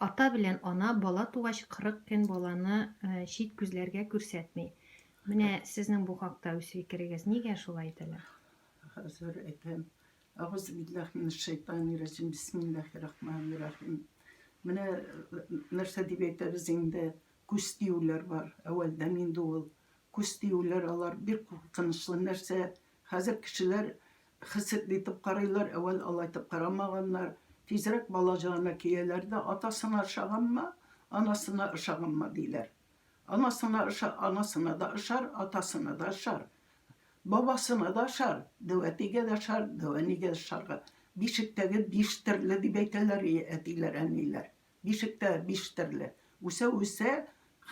Ата белән ана бала тугач 40 көн баланы чит күзләргә күрсәтми. Менә сезнең бу хакта үз фикерегез, нигә шулай итәләр? Хәзер әйтәм. Әгъузу биллаһи минәш-шәйтанир раҗим. Бисмиллаһир рахманир рахим. Менә нәрсә дип әйтәбез инде, күз тиюләр бар. Әүвәлдән инде ул күз тиюләр алар бик куркынычлы нәрсә. Хәзер кешеләр хесетле итеп карыйлар, әүвәл алай итеп карамаганнар. Тизрәк бала җанына кияләр дә, атасына ошаганмы, анасына ошаганмы, диләр. Анасына оша, анасына да ошар, атасына да ошар. Бабасына да ошар, дәү әтигә дә ошар, дәү әнигә дә ошарга. Бишектәге биш төрле дип әйтәләр әтиләр, әниләр. Бишектә биш төрле. Үсә-үсә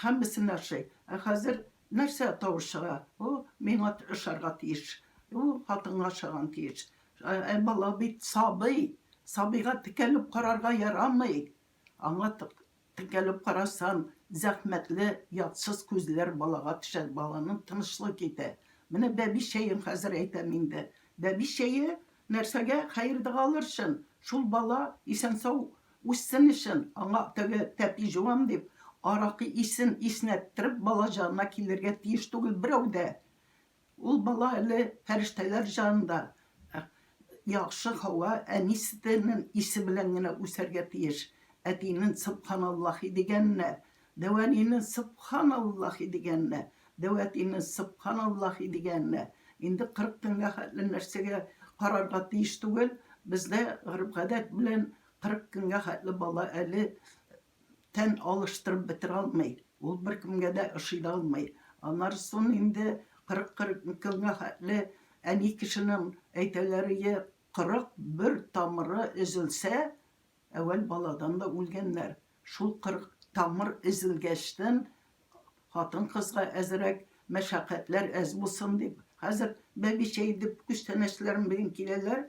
һәммәсенә ошый. Ә хәзер нәрсә тавыш чыга? О, миңа ошарга тиеш. О, хатынга ошаган тиеш. Ә бала бит сабый. Сабыйга текәлеп карарга ярамый. Аңа текәлеп карасан, зәхмәтле, ятсыз күзләр балага төшә, баланың тынычлыгы китә. Менә бәби чәен хәзер әйтәм инде. Бәби чәе нәрсәгә? Хәер-дога алыр өчен. Шул бала исән-сау үссен өчен, аңа теге тәпи җуам дип, аракы исен иснәттереп бала җанына килергә тиеш түгел берәү дә. Ул бала әле фәрештәләр җанында, яхшы һава, әни сөтенең исе белән генә үсәргә тиеш. Әтинең сөбханаллаһи дигәненә, дәү әнинең сөбханаллаһи дигәненә, дәү әтинең сөбханаллаһи дигәненә. Инде 40 көнгә хәтле нәрсәгә карарга тиеш түгел. Бездә гореф-гадәт белән 40 көнгә хәтле бала әле тән алыштырып бетерә алмый. Ул беркемгә дә ошый да алмый. Аннары соң инде 40 көнгә хәтле әни кешенең әйтәләр ие, 41 тамыры өзелсә, әүвәл баладан да үлгәннәр. Шул 40 тамыр өзелгәчтен хатын-кызга әзрәк мәшәкатьләр әз булсын дип, хәзер бәби чәе дип күчтәнәчләрен белән киләләр.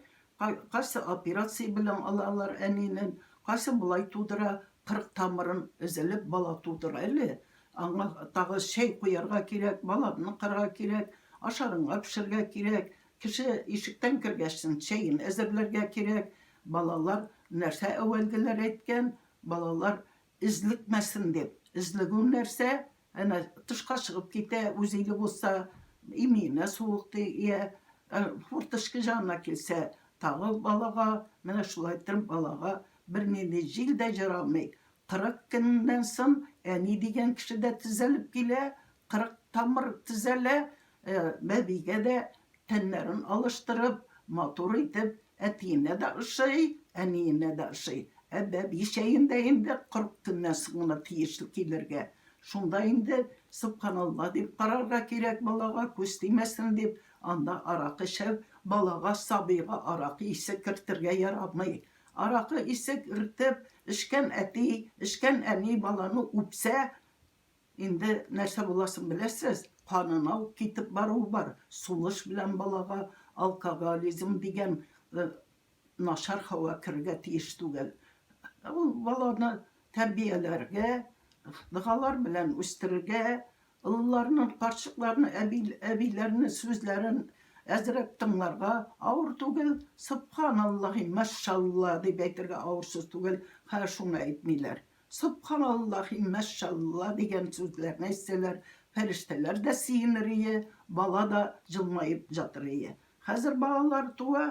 Кайсы операция белән алалар әнинен, кайсы болай тудыра, 40 тамырын өзелеп бала тудыра әле. Аңа тагы чәй куярга кирәк, баланы карарга кирәк, ашарынга пешерергә кирәк. Кеше ишектән кергәчтен чәен әзерләргә кирәк. Балалар нәрсә әүвәлгеләр әйткән, балалар Эзлекмәсен дип. Эзлегү нәрсә? Әнә тышка чыгып китә, үз иле булса, имиенә суык тия, форточка җанына килсә, тагы балага, менә шулай иттереп балага бернинди җил дә җорамый. 40 көннән соң әни дигән кеше дә төзәлеп килә, 40 тамыр төзәлә, бәбигә дә тәннәрен алыштырып, матур итеп, әтиенә дә ошый, әниенә дә ошый. Ә бәби чәен дә инде 40 көннән соң гына тиешле килергә. Шунда инде сөбханалла дип карарга кирәк балага, күз тимәсен дип, анда аракы эчеп, балага, сабыйга аракы исе кертергә ярамый. Аракы исе кертеп, эчкән әти, эчкән әни баланы үпсә, Инде нәрсә буласын беләсез, канына ук китеп баруы бар, сулыш белән балага алкоголизм дигән начар һава керергә тиеш түгел. Ул баланы тәрбияләргә, догалар белән үстерергә, олыларның, карчыкларның, әби, әбиләрнең сүзләрен әзрәк тыңларга авыр түгел. Сөбханаллаһи, мәшшалла дип әйтергә авыр сүз түгел, хәер шуны әйтмиләр. Сөбханаллаһи, мәшшалла дигән сүзләрне әйтсәләр, фәрештәләр дә сөенер ие, бала да җылмаеп җатыр ие. Хәзер балалар туа,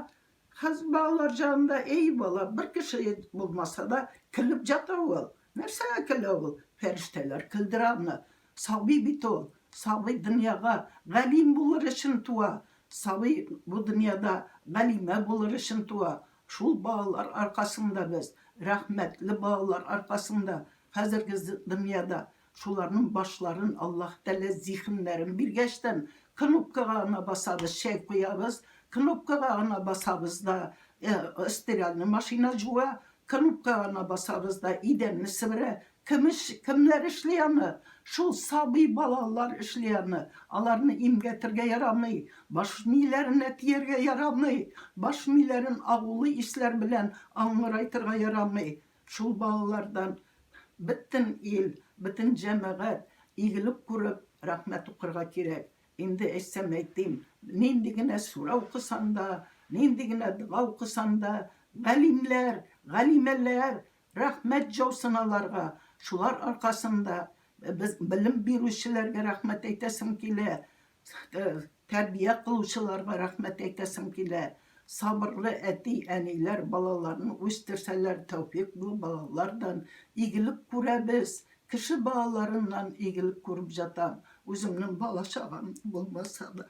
хәзер балалар җанында, әй бала, бер кеше булмаса да, көлеп җата ул. Нәрсәгә көлә ул? Фәрештәләр көлдерә аны. Сабый бит ул. Сабый дөньяга галим булыр өчен туа. Сабый бу дөньяда галимә булыр өчен туа. Шул балалар аркасында без, рәхмәтле балалар аркасында, хәзерге дөньяда шуларның башларын Аллаһ Тәгалә зиһеннәрен биргәчтән, кнопкага гына басабыз, чәй куябыз, кнопкага гына басабыз да, стиральный машина җуа, кнопкага гына басабыз да, идәнне себерә, Кем эш, кемнәр эшли аны? Шул сабый балалар эшли аны. Аларны имгәтергә ярамый, баш миләренә тияргә ярамый, баш миләрен агулы исләр белән аңгырайтырга ярамый. Шул балалардан бөтен ил, бөтен җәмәгать игелек күреп, рәхмәт укырга кирәк. Инде әйтсәм әйтим, нинди генә сүрә укысан да, нинди генә дога укысан да, галимнәр, галимәләр. Рәхмәт җаусын аларга. Шулар аркасында без белем бирүчеләргә рәхмәт әйтәсем килә. Тәрбия кылучыларга рәхмәт әйтәсем килә. Сабырлы әти-әниләр балаларын үстерсәләр, тәүфыйклы балалардан игелек күрәбез. Кеше балаларыннан игелек күреп җатам. Үземнең бала-чагам булмаса да.